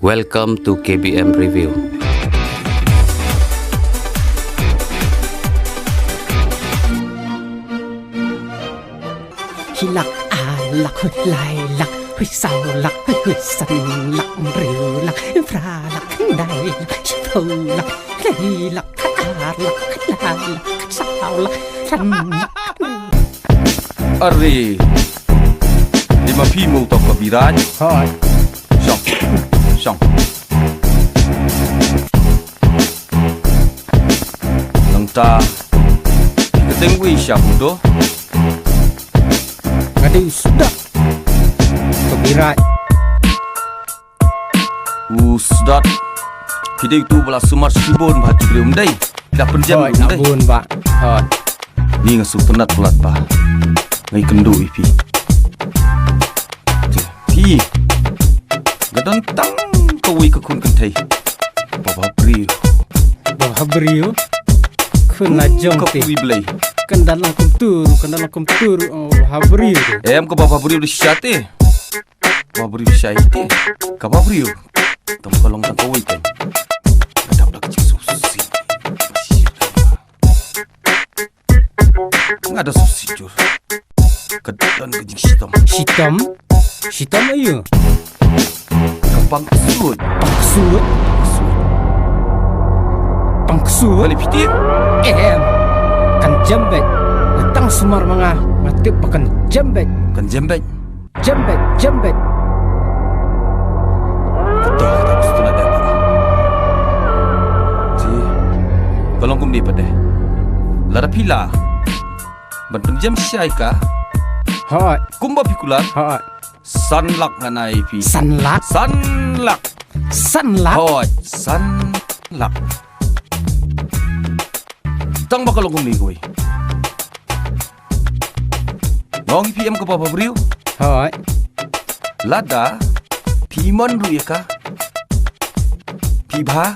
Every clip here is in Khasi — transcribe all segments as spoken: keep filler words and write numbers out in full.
Welcome to K B M Review. Hi lak, ar lak, hui lai lak, hui saw lak, hui hui san lak, hynriew lak, hynphra lak, khyndai lak, shiphew lak, lai lak, khat ar lak, khat lai lak, khat saw lak, san lak. Are. Dei ma phi mo u tong ka birai. Hooid. Shong. Shong. Nangta. Ka dei uwei sha u do. Nga dei u Sdot. Ka birai. U Sdot. Phi dei utu ba la sumar shibun bad ki briew, ym dei? La pynjem, hooid, ruh, ym dei? Bun ba. Hooid. Ni nga sngewtynnat palat ba nga ïakynduh ïa phi. Phi. Nga don tang kawei ka khun kynthei. Baba briew. Baba briew. Khun la jong ka phi. Puri Blei. Kan da long kumtu, kan da long kumtu, oh, baba briew. Em, ka baba briew da shisha te. Baba briew shai te. Ka baba briew. Tang ka long tang kawei kan. Ka dap da ka jingsngewsih. Nga da sngewsih jur. Ka don ka jingshitom. Shitom? Shitom aïu? Ka pangksuid. Pangksuid? Pangksuid? Pangksuid? Balei phi tip? Em. Kan jem beit. Nga tang sumar ma nga. Nga tip ba kan jem beit. Kan jem beit. Jem beit, jem beit. Kato, kato, kato, kato, kato. Ji. Ka long kumne pat de. Lada phi lah ban pynjem shai ka. Hooid. Kumba phi kular. Hooid. San lak ngan ai phi. San lak? San lak. San lak? Hooid, san lak. Tang ba ka long kumne kawei. Nga ong ïa phi em, ka baba briew. Hooid. Lada phi mon ruh ïa ka, phi bha,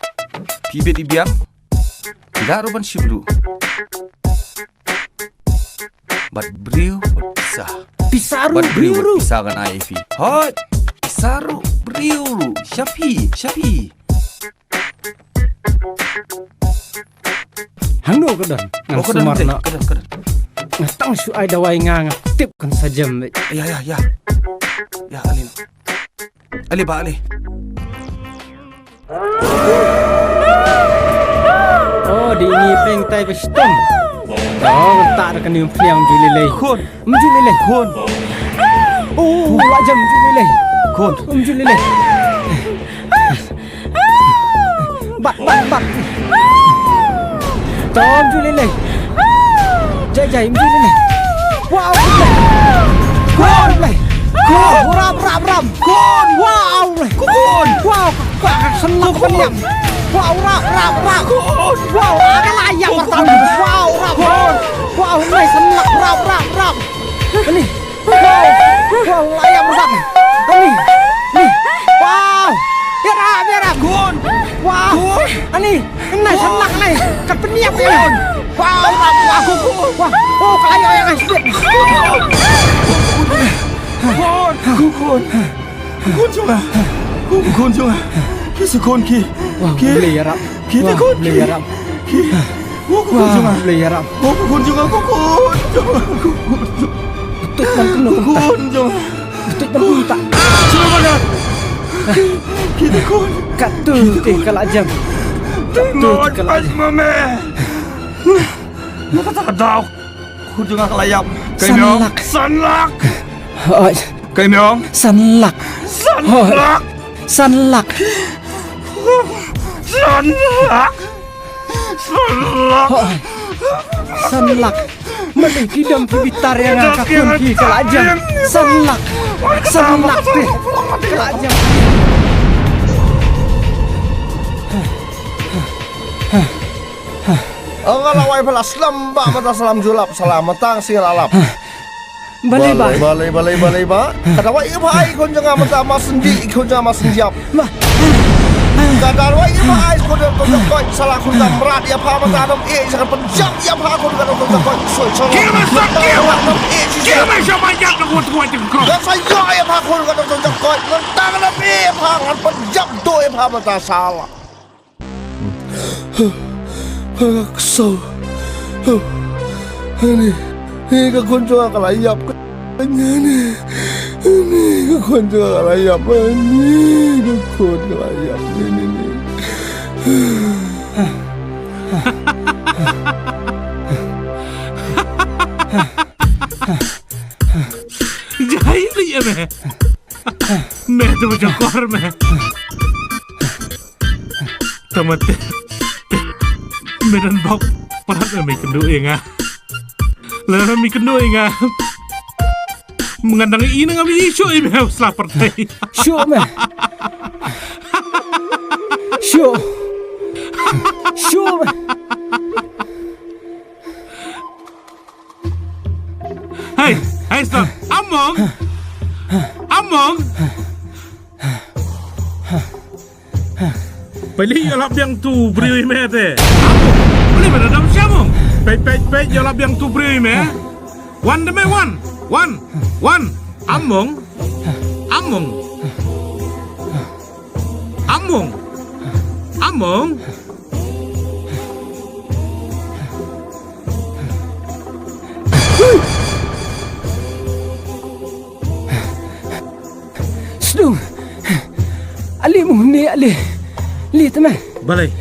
phi bit i biang, phi lah ruh ban shim ruh. Bad briew bad pisa. Pisa ruh, bad briew briew bad ruh. Pisa ngan ai ïa phi. Hooid. Pisa ruh, briew ruh. Sha phi, sha phi. Hangno ka don? Ngan sumar noh. Oh, ka don, ka don, ka don. Nga tang shu ai dawai nga, nga tip kan sa jem beit. Ïa, ïa, ïa. Ïa, ale noh. Ale ba, ale. Oh, dei ini peng tai ba shitom. Oh, ngan tak da kane ym pynïap, ym ju lei lei. Khun. Ym ju lei lei. Khun. Oh, la jem, ym ju lei lei. Khun. Ym ju lei lei. Bat, bat, bat. To, ym ju lei lei. Jai, jai, ym ju lei lei. Wow, khun. Khun. Khun. Rap, rap, rap. Khun. Wow, khun. Wow, ka, ka, ka, sen lak khun. Wow, rap, rap, rap. Khun. Wow, ka la ïap. Khun. Wow, rap. Khun. Wow, nice, sen lak, rap, rap, rap. Ani. Wow! Wow, la ïap rap. Ani. Ni. Wow! Ïarap, ïarap. Khun. Wow! Khun. Ani. Ni, khun. Sen lak ni. Kat pynïap ni. Khun. Wow, rap, wow. Khun. Wow. Oh, ka la ïap, ïap, ïap. Khun. Khun. Khun jong nga. Khun, khun jong nga. Ki sa khun ki. Wow, ki. Blei ïarap. Ki te khun ki. Wow, blei ïarap. Ki. Wow, ka khun jong nga. Wow, blei ïarap. Wow, ka khun jong nga, ka khun jong nga, ka khun jong nga. Betul bang kena. Ka khun jong nga. Betul bang kena. Selamat. Ki te khun. Kat tu te ka la jem. Kat tu te ka la jem. Mama. Nga kata ka daw. Khun jong nga ka la ïap. San lak. San lak. Oi. Kai Myong. San lak. San lak. San lak. San lak. San lak. Oi. San lak. Mali ki dam ki bitar ïa nga ka khun ki ka la jem. San lak. San lak te. Ka la jem. Nga la wai pala slam ba mata salam julap salam matang sing la lap. Balei ba? Balei, balei, balei, balei ba? Ka dawai ïa pha ai khun jong nga mata ma sendih, khun jong nga ma sendiap. Ba. Ka dawai ïa pha ai khun jong nga koit sala khun jong nga mrad ïa pha mata dam eh sa kan pynjap ïa pha khun jong nga koit soi soi. Kill me, son, kill. Dam eh sa. Kill me, son, my God, the one, the one, the one. Ka sa ïa ïa pha khun jong nga koit. Ngan tang dam eh ïa pha ngan pynjap doi. Haba ta sala. Ka kso. Ani, ni ka khun jong nga ka la ïap. Ani, ni ka khun jong nga ka la ïap. Ani, ka khun ka la ïap. Ni, ni, ni. Jai ri ya me. Me tu macam kor me. Tamat. Me dan bok. Parat me kynduh ïa nga. Lah me kynduh ïa nga. Mengandang ini nga biji syu ïa me sla partai. Syu me. Syu. Syu me. Hai, hai, stop. Among. Among. Peli ïa lap biang tu briew ïa me te. Among. Peli mana dam siamong. Peit, peit, peit ïa lap biang tu briew ïa me. Wan de me wan. Wan. Wan. Among. Among. Among. Among. Sdung. Ali mung ne ali. Li teme. Balai.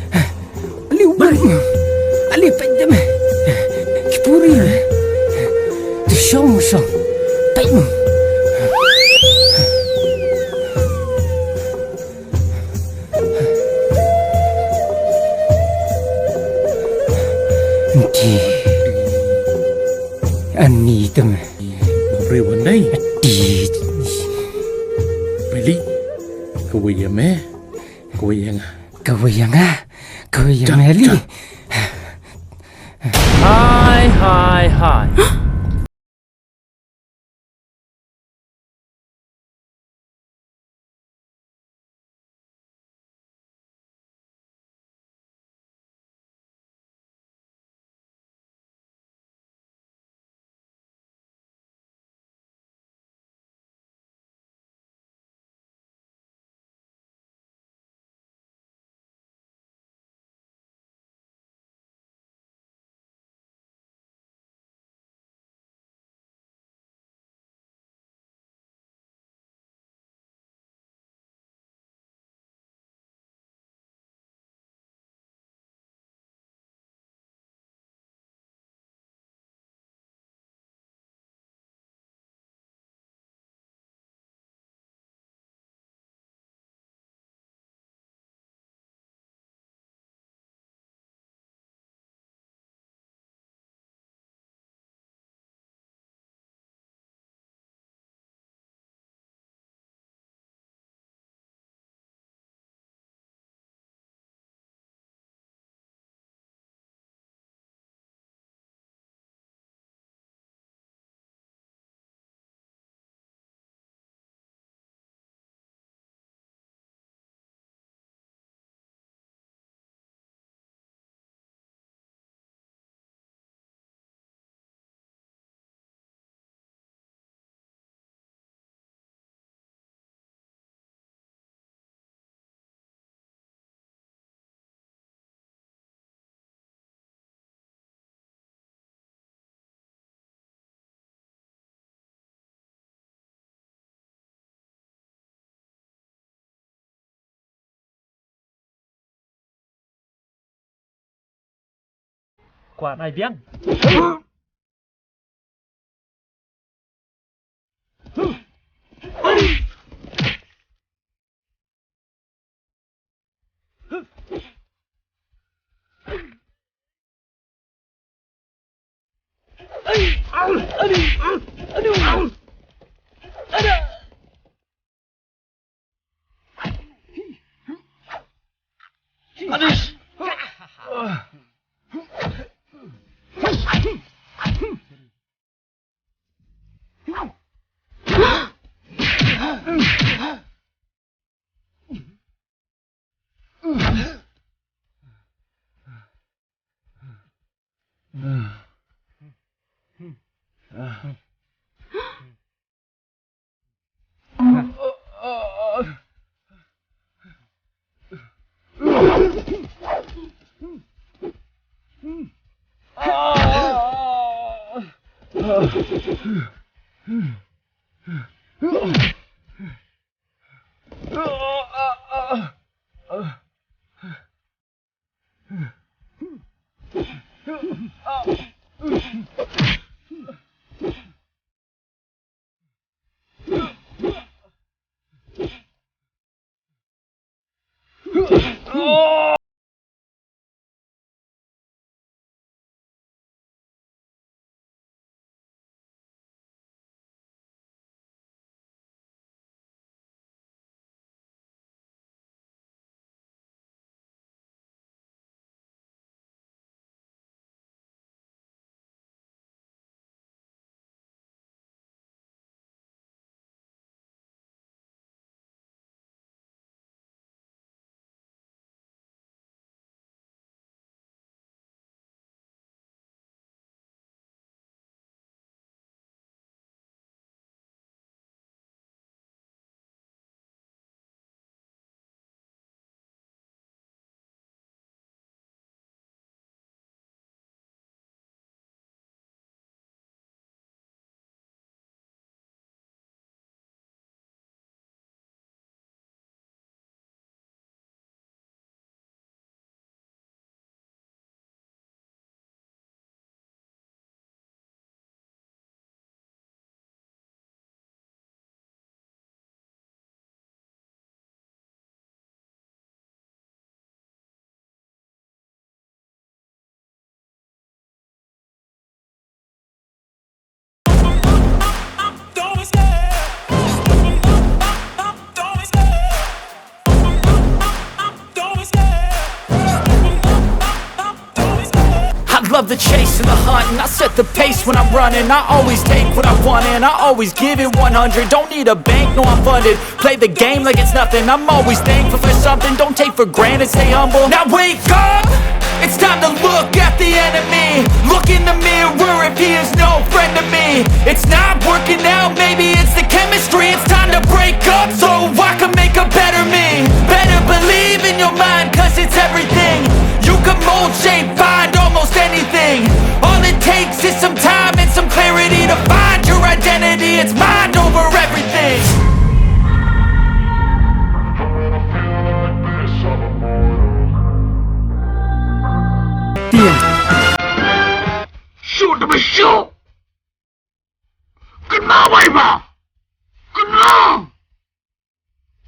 Ali ubar. Balai. Ali peit teme. Kipuri. Tu shong shong. Peit mung. Nti. Ani teme. Bang briew ban dei. Ati. Peli. Kawei ïa me. Kawei ïa nga. Kawei ïa nga. Kawei ïa me li. Hai, hai, hai. Kwah nai biang. I love the chase and the hunt, and I set the pace when I'm running. I always take what I want, and I always give it one hundred. Don't need a bank, no, I'm funded. Play the game like it's nothing. I'm always thankful for something. Don't take for granted, stay humble. Now wake up! It's time to look at the enemy. Look in the mirror if he is no friend to me. It's not working out, maybe it's the chemistry. It's time to break up so I can make a better me. Better believe in your mind, cause it's everything. You can mold, shape, find almost anything. All it takes is some time and some clarity to find your identity. It's mind over everything. Shoot the shoot! Kynmaw, wai ba! Kynmaw!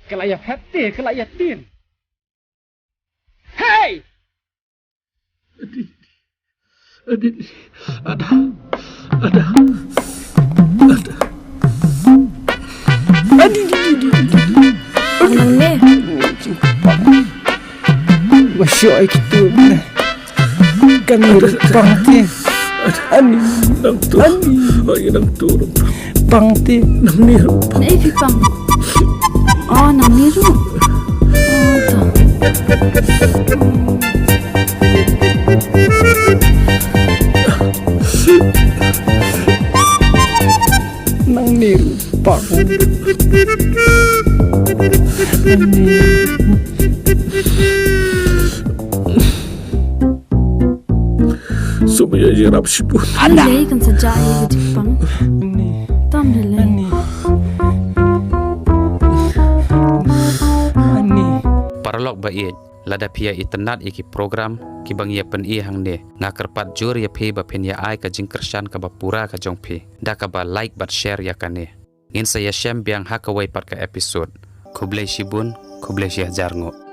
Ka la ïa phet te, ka la ïa tien. Hey! Adit, adit, ada, ada, ada. Adit, adit, adit, adit. Ano ne? Masya itu. Kan pang te. Ani. Nang tu. Ani. Ai, nang tu. Pang te. Nang ni. Nai phi pang. Oh, nang ni ru. Oh, to. Nang ni ru. Pang. Nang ni. Sumaya ïarap shibun. Lei kan sa ja ïa ka jingpang. Tam de lei. Paralok ba ïeit, lada phi ïa itynnad ïa ki program kiba ngi ïa pyni hangne, nga kyrpad jur ïa phi ba phin ïa ai ka jingkyrshan kaba pura ka jong phi da kaba like bad share ïa kane. Ngin sa ïashem biang ha kawei pat ka episode. Khublei shibun, khublei shihajar nguh.